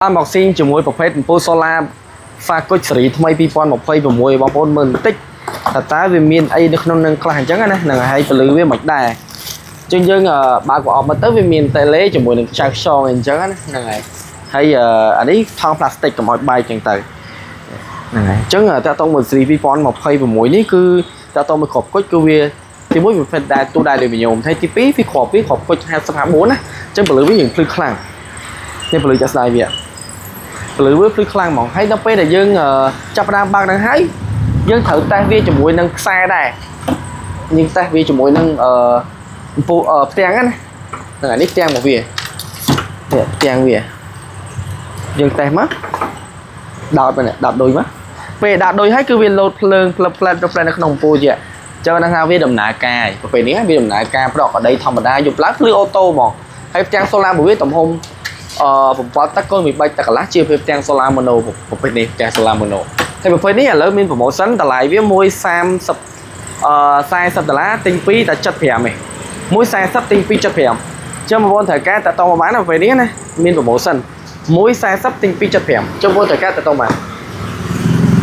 Unboxing ជាមួយប្រភេទអំពូល Solar Fakuj ស៊េរីថ្មី2026បងប្អូនមើលបន្តិចថាតើវាមានអីនៅក្នុងនឹងខ្លះអញ្ចឹងណាហ្នឹងហើយពលឺវាមិនដែរអញ្ចឹងយើងបើកប្រអប់មកទៅវាមានតេឡេជាមួយនឹងខ្ចៅខ្យងអីអញ្ចឹងណាហ្នឹងហើយហើយអានេះថង់ផ្លាស្ទិកកុំឲ្យបែកអញ្ចឹងទៅហ្នឹងហើយអញ្ចឹងតាក់ទងមួយស៊េរី2026នេះគឺតាក់ទងមួយគ្រាប់គុជគឺវាទីមួយវាប្រភេទដែរទូដែរដូចញោមហើយទី2វាគ្រាប់វាគ្រាប់គុជ50 54ណាអញ្ចឹងពលឺវាយើងភ្លឺខ្លាំងនេះពលឺចាក់ស្ដាយវា ពលឺវាភ្លឺខ្លាំងហ្មងហើយដល់ពេលដែលយើងចាប់ផ្ដើមបើកហ្នឹងហើយយើងត្រូវតេស្តវាជាមួយនឹងខ្សែដែរយើងតេស្តវាជាមួយនឹងអំពូលផ្ទាំងហ្នឹងណាហ្នឹងហើយនេះផ្ទាំងរបស់វានេះផ្ទាំងវាយើងតេស្តមកដោតមកនេះដោតដូចមកពេលដាក់ដូចហើយគឺវាលោតភ្លើងផ្លឹបផ្លែតផ្លែតនៅក្នុងអំពូលជាចឹងហ្នឹងថាវាដំណើរការហើយប្រភេទនេះវាដំណើរការប្រកក្តីធម្មតាយប់ឡើងភ្លឺ auto ហ្មងហើយផ្ទាំង solar របស់វាទំហំ 7ទឹកកូន3ទឹកកន្លះជាប្រភេទផ្ទាំង solar mono ប្រភេទនេះផ្ទាំង solar mono ហើយប្រភេទនេះឥឡូវមាន promotion តម្លៃវា130 40ដុល្លារទិញ2តែ75ឯង140ទិញ2 75ចឹងបងប្អូនត្រូវការតាក់ទងមកបានប្រភេទនេះណាមាន promotion 140ទិញ2 75ចឹងបងប្អូនត្រូវការតាក់ទងបាន។